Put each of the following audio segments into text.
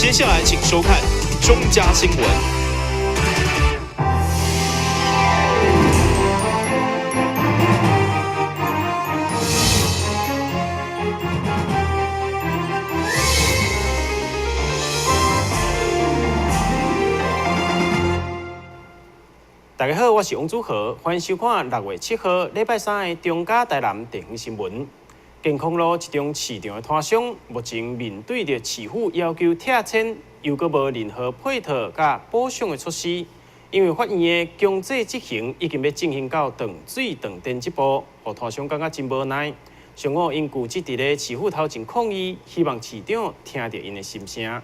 接下來請收看中嘉新聞。大家好，我是王祖豪，歡迎收看6月7號禮拜三的中嘉台南地方新聞。健康路一中市場的攤商，目前面對著市府要求拆遷，又閣無任何配套佮補償的措施，因為法院的強制執行已經欲進行到斷水斷電這步，予攤商感覺真無奈。上午𪜶聚集佇咧市府頭前抗議，希望市長聽著𪜶的心聲。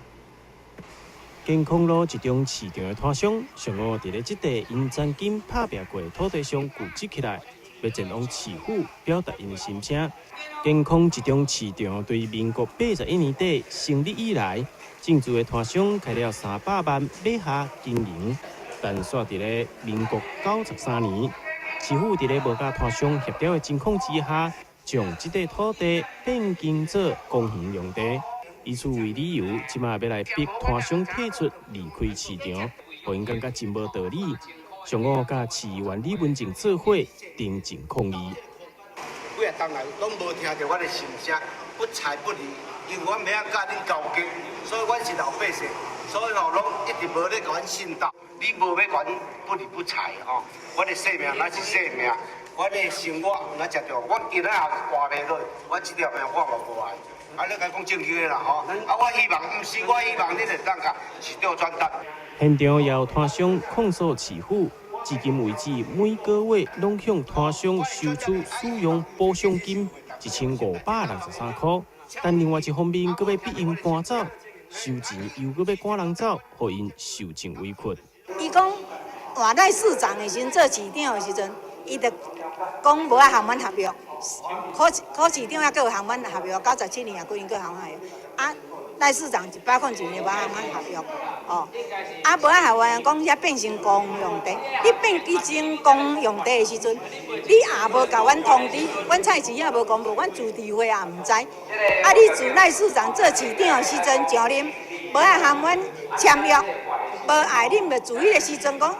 健康路一中市場的攤商，上午佇咧這塊𪜶曾經拍拚過的土地上聚集起來，欲前往市府表達𪜶的心聲。健康一中市場對民國81年底成立以來，進駐的攤商開了300萬買下經營，但煞佇咧民國93年，市府佇咧無佮攤商協調的情況之下，將這塊土地變更做公園用地，以此為理由，這馬欲來逼攤商退出離開市場，予𪜶感覺真無道理。上午佮市議員李文靜做伙登前抗議。幾若冬來攏無聽著阮的心聲，不睬不理，因為阮袂曉佮恁交接，所以阮是老百姓，所以吼攏一直無咧共阮信道。你無欲共阮不理不睬吼，阮的生命乃是生命，阮的生活乃誠重要。我今仔也活袂落，我這條命我嘛無愛。啊，你共講正經的啦吼！啊，我希望，毋是我希望恁會當共市長轉達。現場也有攤商控訴市府，至今為止每個月攏向攤商收取使用補償金1563箍，但另外一方面，閣欲逼𪜶搬走，收錢又閣欲趕人走，予𪜶受盡委屈。伊講換賴市長的時陣做市長的時陣，伊就講無愛和阮合約，柯柯市長猶閣有和阮合約，97年也閣應閣和阮合約。啊，賴市長101年無愛和阮合約，哦，啊無愛合約，講遐變成公用地，你變成公用地的時陣，你也無共阮通知，阮菜市也無公布，阮自治會也毋知。啊，你自賴市長做市長的時陣上任，無愛和阮簽約，無愛恁咪自彼个時陣講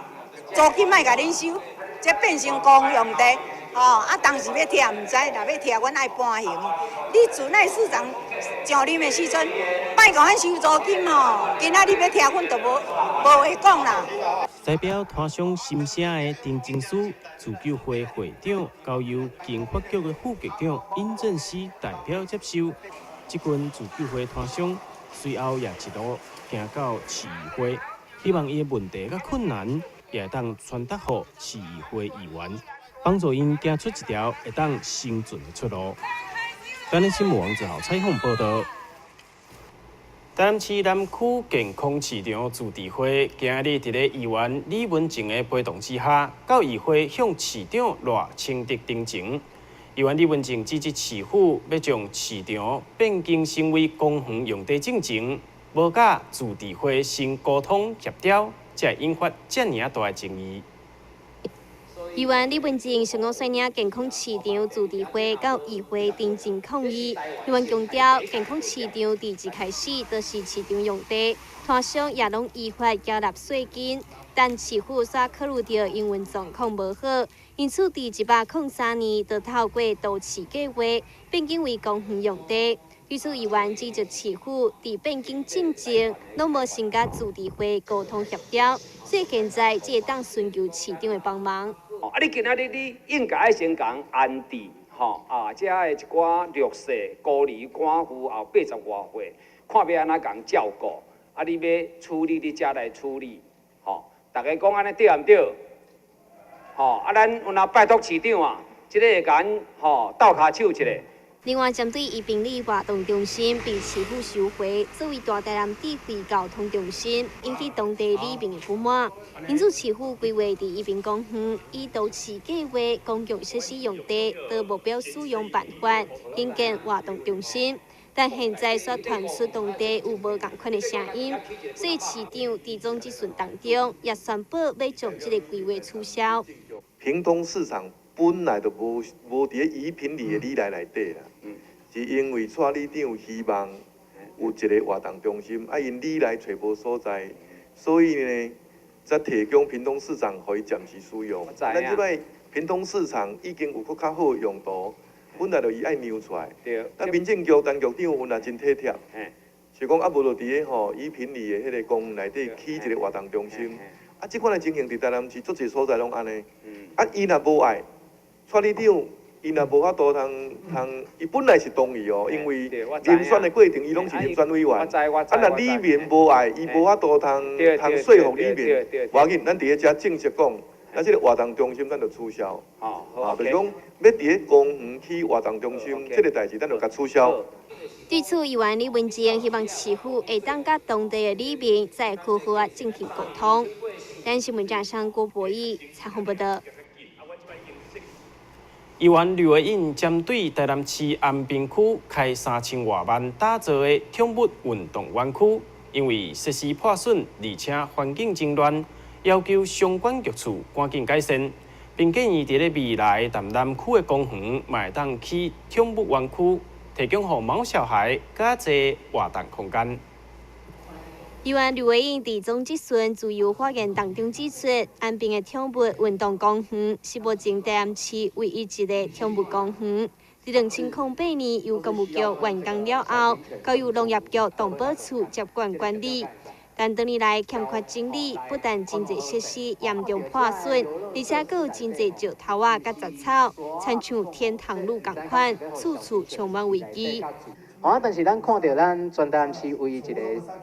租金莫共恁收，這變成公用地，吼啊！當時欲拆毋知，若欲拆，阮愛搬行。你自賴市長上任的時陣，莫共阮收租金吼，今仔日欲拆，阮就無無話講啦。代表攤商心聲的陳情書，自救會會長交由經發局的副局長尹正熙代表接收。這群自救會攤商隨後也一路行到市議會，希望伊的問題佮困難也會當傳達予市議會議員，幫助𪜶行出一條會當生存的出路。台南新聞王子豪採訪報導。台南市南區健康市場自治會今日佇咧議員李文靜的陪同之下，到議會向市長賴清德陳情。議員李文靜指責市府欲將市場變更成為公園用地進前，無佮自治會先溝通協調，才會引發遮爾大的爭議。議員李文靜上午率領健康市場自治會到議會陳情抗議。議員強調，健康市場佇一開始就是市場用地，攤商也攏依法繳納稅金，但市府煞考慮著營運狀況無好，因此佇103年就透過都市計畫變更為公園用地。對此，議員指責市府佇變更進前，攏無先佮自治會溝通協調，所以現在只會當尋求市長的幫忙。啊！你今仔日你應該愛先共安置，吼啊！遮的一寡弱勢孤兒寡婦，後80外歲，看欲按怎共照顧。啊！你欲處理，你才來處理，吼！逐家講按呢對毋對？吼！啊，咱有若拜託市長啊，這个會共阮吼鬥跤手一下。另外，針對宜平里活動中心被市府收回，作為大台南智慧交通中心，引起當地里民的不滿。因此，市府規劃佇宜平公園以都市計劃公共設施用地的目標使用辦法興建活動中心，但現在煞傳出當地有無仝款的聲音，所以市長佇總質詢當中也宣布欲將這個規劃取消。屏東市場本來就無佇咧宜平里的里內內底啦，是因為蔡里長希望有一个活動中心，啊，𪜶里內揣無所在，所以呢，才提供屏東市場予伊暫時使用。咱這擺屏東市場已經有閣較好的用途，本來就伊愛讓出來。咱民政局陳局長阮也真體貼，是講啊，無就佇个吼以坪里的彼个公園內底起一个活動中心。啊，這款的情形佇台南市足濟所在攏按呢。啊，伊若無愛，蔡里長伊若無法度通通，伊本來是同意哦，因為遴選的過程伊攏是遴選委員。啊，若里民無愛，伊無法度通通說服里民。無要緊，咱佇咧遮正式講，咱這个活動中心咱就取消。啊，就是講欲佇咧公園起活動中心，這个代誌咱就共取消。對此，議員李文靜希望市府會當佮當地的里民再好好仔進行溝通。台南新聞記者郭博義採訪報導。議員呂維穎針對台南市安平區開3000外萬打造的寵物運動園區，因為設施破損，而且環境真亂，要求相關局處趕緊改善，並建議佇咧未來台南區的公園，嘛會當起寵物園區，提供予毛小孩較濟活動空間。議員呂維穎佇總質詢自由發言當中指出，安平的寵物運動公園是目前台南市唯一一個寵物公園。佇2008年由公務局完工了後，交由農業局動保處接管管理。但多年來欠缺整理，不但真濟設施嚴重破損，而且閣有真濟石頭仔佮雜草，親像天堂路仝款，處處充滿危機。啊！但是咱看著咱全台南市唯一一个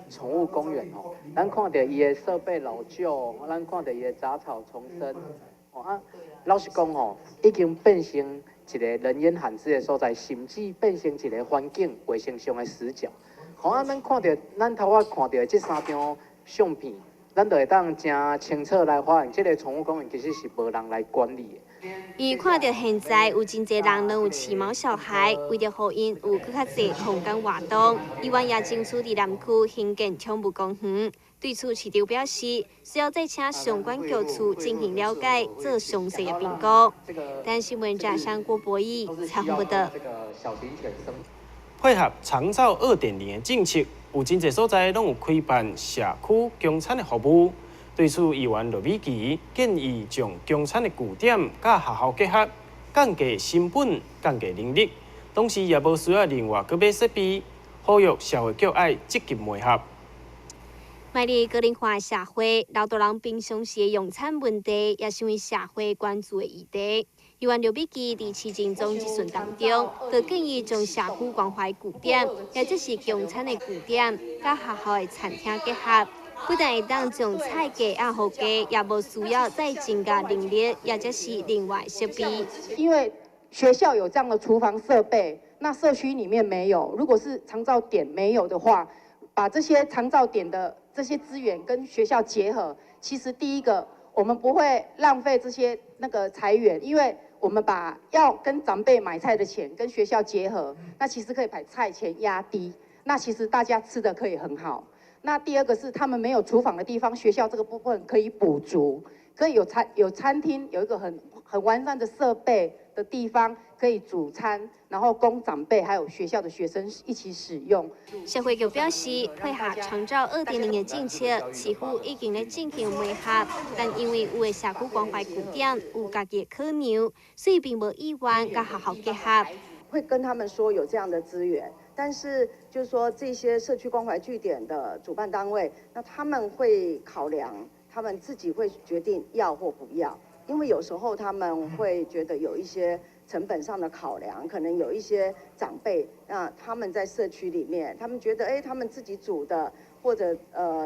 寵物公園吼，咱看著伊的設備老舊，咱看著伊的雜草叢生，吼啊，老實講吼，已經變成一個人煙罕至的所在，甚至變成一個環境衛生上的死角。吼啊，咱看著咱頭仔看著的這三張相片，咱就會當誠清楚來發現，這个寵物公園其實是無人來管理的。因為看著現在有真濟人攏有飼毛小孩，為著予𪜶有閣較濟空間活動，議員也爭取佇南區興建寵物公園。對此，市長表示，需要再請相關局處進行了解，做詳細的評估。台南新聞記者郭博義採訪報導。配合長照2.0的政策，有真濟所在攏有開辦社區供餐的服務。對此，議員羅美琪建議將供餐的據點佮學校結合，降低成本、降低人力，同時也無需要另外閣買設備，呼籲社會局愛積極媒合。邁入高齡化社會，老大人平常時的用餐問題，也成為社會關注的議題。議員劉美琪佇市政總質詢當中，就建議將社區關懷據點，也就是供餐的據點，佮學校的餐廳結合。不但會當將菜價壓予低，也無需要再增加人力，或者是另外設備。因為學校有這樣的廚房設備，那社區裡面沒有。如果是長照點沒有的話，把這些長照點的這些資源跟學校結合，其實第一個我們不會浪費這些那個財源，因為我們把要跟長輩買菜的錢跟學校結合，那其實可以把菜錢壓低，那其實大家吃的可以很好。那第二個是他們沒有廚房的地方，學校這個部分可以補足，可以有餐廳，有一個很完善的設備的地方可以煮餐，然後供長輩還有學校的學生一起使用。社會局表示，配合長照2.0的政策，市府已經咧進行媒合，但因為有的社區關懷據點有家己的考量，所以並無意願佮學校結合。會跟他們說有這樣的資源。但是，就是說這些社區關懷據點的主辦單位，那他們會考量，他們自己會決定要或不要，因為有時候他們會覺得有一些成本上的考量，可能有一些長輩，那他們在社區裡面，他們覺得，哎，他們自己煮的，或者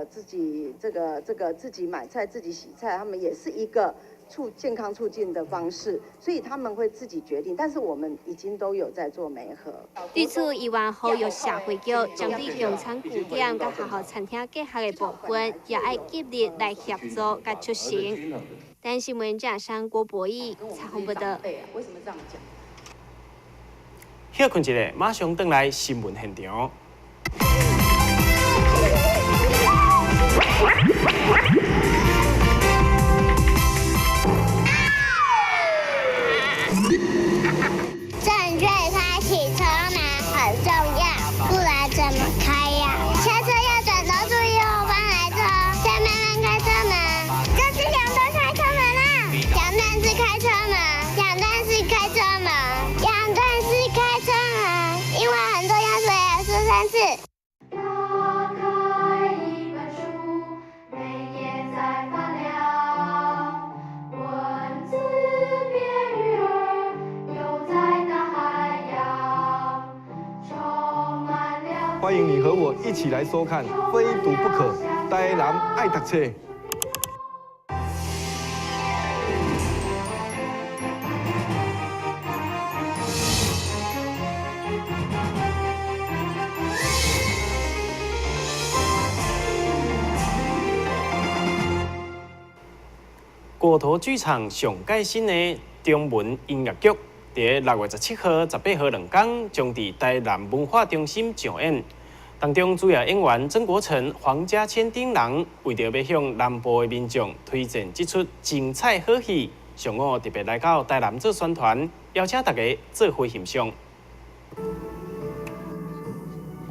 自己這個自己買菜、自己洗菜，他們也是一個健康促進的方式，所以他們會自己決定。但是我們已經都有在做媒合。對此，議員呼籲社會局針對供餐據點佮學校餐廳結合的部分，也愛極力來協助佮促成。台南新聞記者郭博義採訪報導。為什麼這樣講？歇睏一下，馬上轉來新聞現場。正確開啟充電很重要，不然怎麼開呀？歡迎你和我一起來收看《非讀不可》，台南愛讀冊。國陀劇場上蓋新的中文音樂劇，佇6月17號、18號兩天，將佇台南文化中心上演。當中主要演員曾國城、黃家千等人，為著欲向南部的民眾推薦這齣精彩好戲，上午特別來到台南做宣傳，邀請大家做伙欣賞。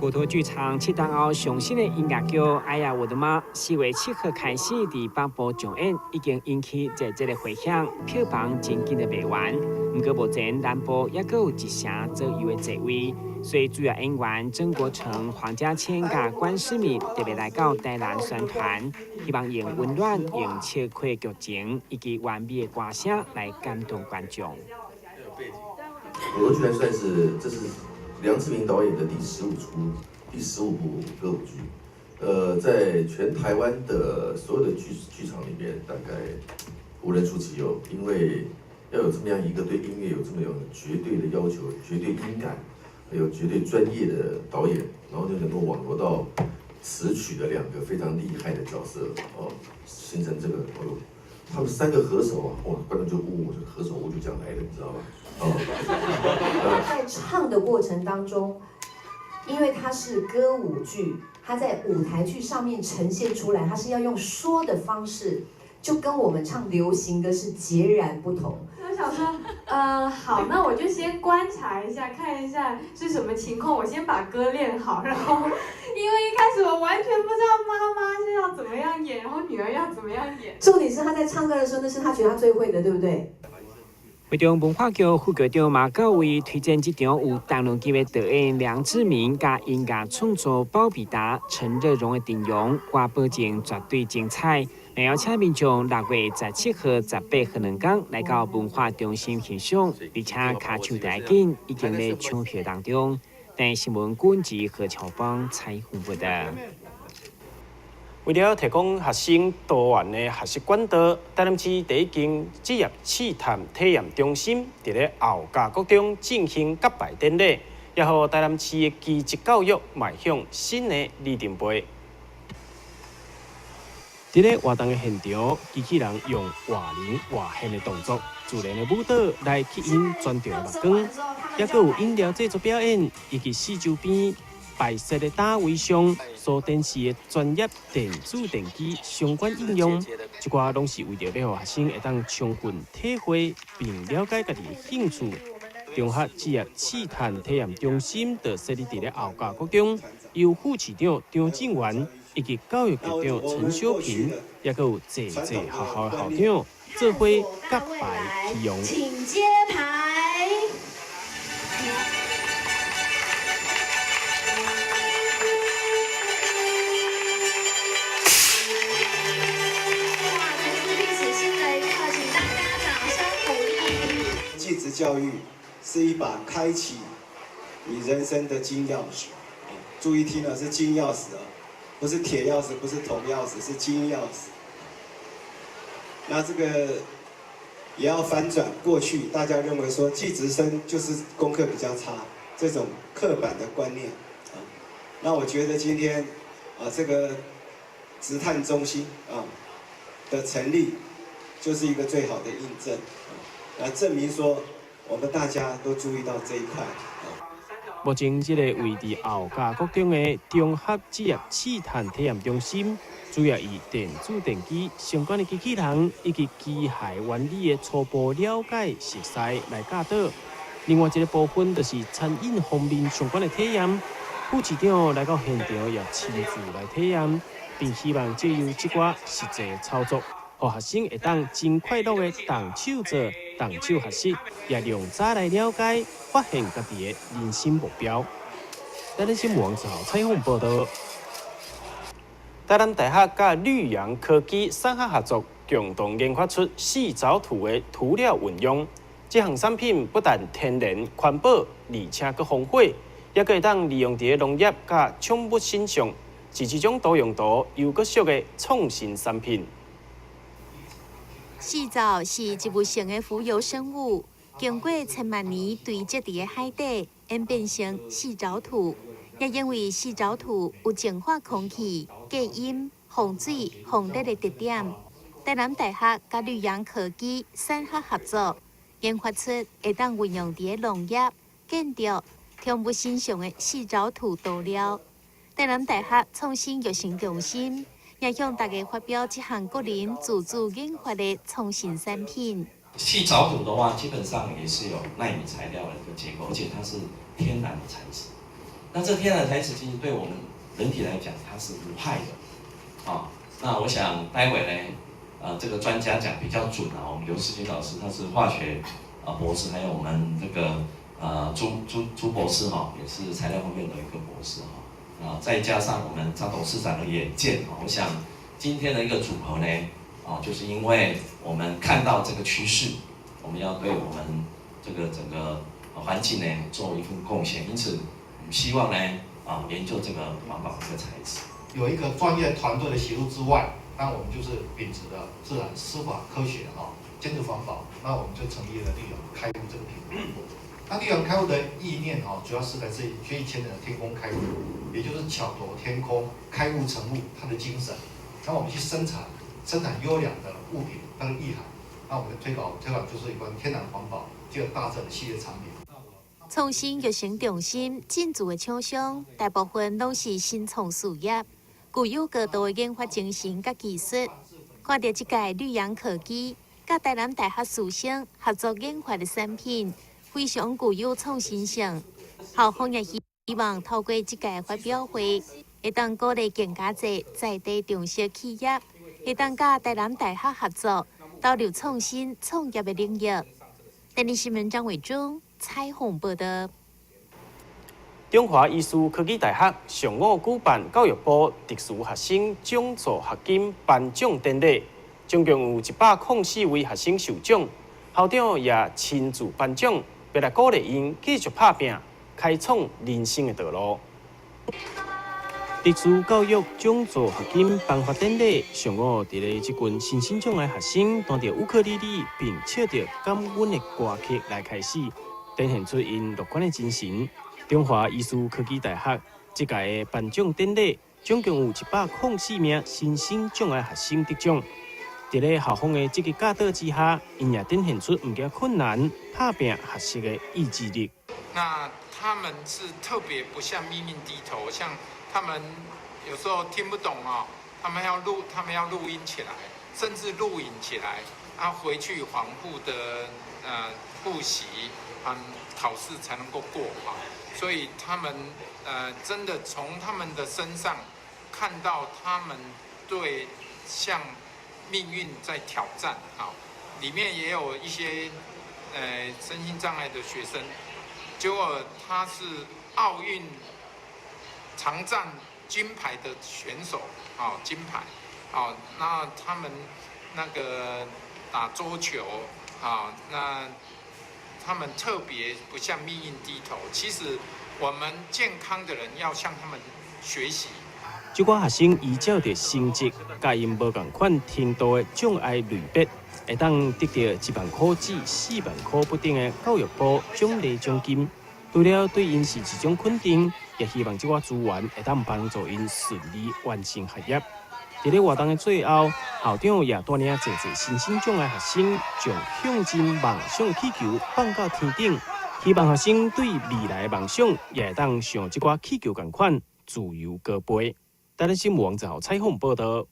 國陀劇場七冬後上新的音樂劇《哎呀我的媽》，4月7號開始佇北部上演，已經引起熱烈的迴響，票房真緊的賣完。毋過目前南部猶閣有一成左右的座位，所以主要演員曾國城、黃家千佮關詩敏特別來到台南宣傳，希望用溫暖、用笑詼劇情以及完美的歌聲來感動觀眾。國陀劇團算是，這是梁志明導演的第15部歌舞劇，在全台灣的所有的劇場裡面，大概無人出其右，因為要有這麼樣一個對音樂有這麼有絕對的要求、絕對音感，還有絕對專業的導演，然後就能夠網羅到詞曲的兩個非常厲害的角色，哦，形成這個，哦，他們三個合手啊，哇，觀眾就嗚，這個合手舞就這樣來的，你知道吧？在唱的過程當中，因為它是歌舞劇，它在舞台劇上面呈現出來，它是要用說的方式，就跟我們唱流行歌是截然不同。我想說，好，那我就先觀察一下，看一下是什麼情況，我先把歌練好，然後，因為一開始我完全不知道媽媽是要怎麼樣演，然後女兒要怎麼樣演。重點是他在唱歌的時候，那是他覺得他最會的，對不對？台中文化局副局長馬高為推薦這場有重量級的導演梁志明佮音樂創作包比達、陳樂融的陣容，我保證絕對精彩。邀請民眾6月17號、18號兩天來到文化中心欣賞，而且跤手台緊已經咧搶票當中。台新聞軍事何巧邦採訪報道。為了提供學生多元的學習管道，台南市第一間職業試探體驗中心，佇咧後甲國中進行揭牌典禮，也予台南市的技職教育邁向新的里程碑。佇咧活動的現場，機器人用活靈活現的動作、自然的舞蹈來吸引全場的目光，猶閣有飲料製作表演，以及四周邊擺設的大圍上所展示的專業電子電機相關應用，這寡攏是為著欲予學生會當充分體會並了解家己的興趣。中學職業試探體驗中心就設立佇咧後甲國中，由副市長張進元以及教育局長陳修平，猶閣有濟濟學校的校長做伙揭牌啟用。請揭牌。技職教育是一把開啟你人生的金鑰匙，注意聽了，是金鑰匙啊，不是鐵鑰匙，不是銅鑰匙，是金鑰匙。那這個也要翻轉過去大家認為說技職生就是功課比較差這種刻板的觀念啊。那我覺得今天啊這個職探中心啊的成立，就是一個最好的印證啊，來證明說我們大家都注意到這一塊。目前，這個位佇後甲國中的中學職業試探體驗中心，主要以電子電機相關的機器人以及機械原理的初步了解熟悉來教導。另外一個部分就是餐飲方面相關的體驗，副市長來到現場也親自來體驗，並希望藉由這寡實際操作，予學生會當真快樂的動手做、動手學習，也用早來了解、發現家己的人生目標。台南新聞王子豪採訪報道。台南大學佮綠陽科技三學合作，共同研發出矽藻土的塗料運用。這項產品不但天然環保，而且閣防火，也閣會當利用佇咧農業佮寵物身上，是一種多用途又閣俗的創新產品。矽藻是植物性的浮游生物，經過千萬年堆積佇咧海底，演變成矽藻土。也因為矽藻土有淨化空氣、隔音、防水、防熱的特點，台南大學佮綠陽科技產學合作，研發出會當運用佇咧農業、建築、寵物身上的矽藻土塗料。台南大學創新育成中心也向大家發表這項個人自主研發的創新產品。矽藻土的話，基本上也是有納米材料的一個結構，而且它是天然的材質。那這天然材質其實對我們人體來講，它是無害的。啊，那我想待會呢，這個專家講比較準啊。我們劉世金老師他是化學啊博士，還有我們這個朱博士哈，也是材料方面的一個博士哈。啊，再加上我們張董事長的遠見，我想今天的一個組合呢，啊，就是因為我們看到這個趨勢，我們要對我們這個整個環境呢做一份貢獻，因此我們希望呢，啊，研究這個環保的一個材質。有一個專業團隊的協助之外，那我們就是秉持的自然、司法、科學啊，堅持環保，那我們就成立了綠陽開物這個品牌。那綠陽開物的意念啊，主要是來自於學習前人的天工開物，也就是巧奪天工、開物成務，它的精神。那我們去生產優良的物品，那個意涵。那我們推廣就是有關天然環保這個大自然的系列產品。創新育成中心進駐的廠商，大部分攏是新創事業，具有高度的研發精神佮技術。看著這屆綠陽科技佮台南大學師生合作研發的產品，非常具有創新性。校方也希望透過這屆發表會，會當鼓勵更加濟在地中小企業，會當佮台南大學合作，投入創新創業的領域。電視新聞張偉忠採訪報道。中華醫事科技大學上午舉辦教育部特殊學生獎助學金頒獎典禮，總共有104位學生受獎，校長也親自頒獎，欲來鼓勵𪜶繼續拍拚，開創人生的道路。特殊教育獎助學金頒發典禮上午，佇咧這群身心障礙學生彈著烏克麗麗，並唱著感恩的歌曲來開始，展現出𪜶樂觀的精神。中華醫事科技大學這屆的頒獎典禮，總共有104名身心障礙學生得獎。佇咧校方的積極教導之下，𪜶也展現出毋驚困難、拍拚學習的意志力。那他們是特別不向命運低頭，像他們有時候聽不懂哦，他們要錄音起來，甚至錄影起來，啊，回去反覆的複習，考試才能夠過啊。所以他們真的從他們的身上看到他們對向命運在挑戰啊，裡面也有一些身心障礙的學生，結果他是奧運長戰金牌的選手，啊，金牌，啊，那他們那個打桌球，啊，那他們特別不向命運低頭。其實我們健康的人要向他們學習。這寡學生依照著成績，佮𪜶無仝款程度的障礙類別，會當得著1萬塊至4萬塊不等的教育部獎勵獎金。除了對𪜶是一種肯定，也希望這寡資源會當幫助𪜶順利完成學業。佇咧活動的最後，校長也帶領濟濟身心障礙學生，將向真夢想氣球放到天頂，希望學生對未來的夢想也會當像這寡氣球仝款自由高飛。台南新聞網站採訪報道。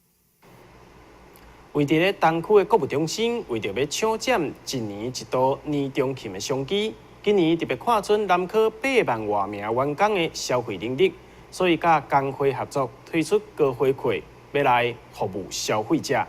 位佇咧東區的購物中心，為著欲搶佔一年一度年終慶的商機，今年特別看準南科8萬外名員工的消費能力，所以佮工會合作推出高回饋，欲來服務消費者。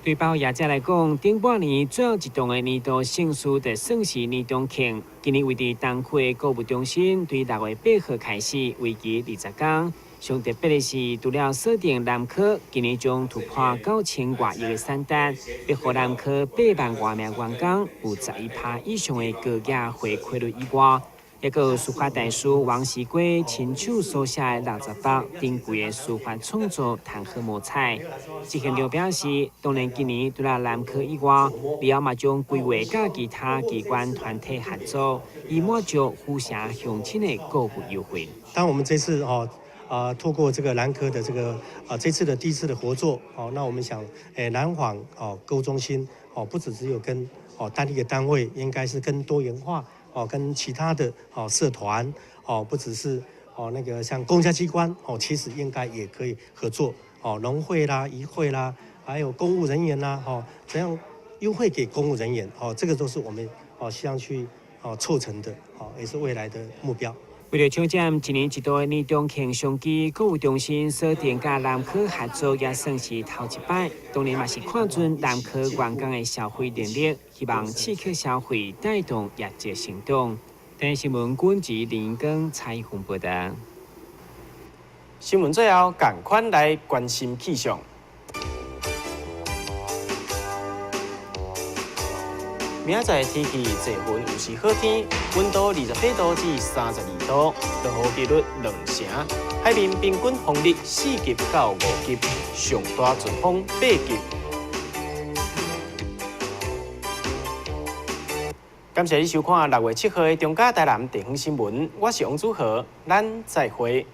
對百貨業者來講，頂半年最後一檔的年度盛事，就算是年終慶。今年位佇東區的購物中心，對6月8號開始，為期20天。上特別的是，除了鎖定南科，今年將突破9000外億的產值，欲予南科8萬外名員工有11%以上的高額回饋率以外，抑閣有書法大師王錫圭親手書寫的60幅珍貴的書法創作彈劾墨彩。執行長表示，當然今年除了南科以外，以後嘛將規劃佮其他機關團體合作，以滿足府城鄉親的購物優惠。當我們這次哦，透過這個南科的這個這次的第一次的合作，哦，那我們想，南紡哦購物中心哦，不只只有跟哦單一個單位，應該是跟多元化哦，跟其他的哦社團哦，不只是哦那個像公家機關哦，其實應該也可以合作哦，農會啦、漁會啦，還有公務人員啦，哦，怎樣優惠給公務人員哦，這個都是我們哦希望去哦促成的，哦，也是未來的目標。為著搶佔一年一度的年中慶商機，購物中心鎖定佮南科合作，也算是頭一擺。當然嘛是看準南科員工的消費能力，希望刺激消費，帶動業績成長。電視新聞軍籍林根采訪報道。新聞最後，仝款來關心氣象。明仔載天氣濟雲有時好天，溫度28度至32度，落雨幾率2成。海面平均風力4級到5級，上大陣風8級。感謝你收看6月7號的中嘉台南地方新聞，我是王祖豪，咱再會。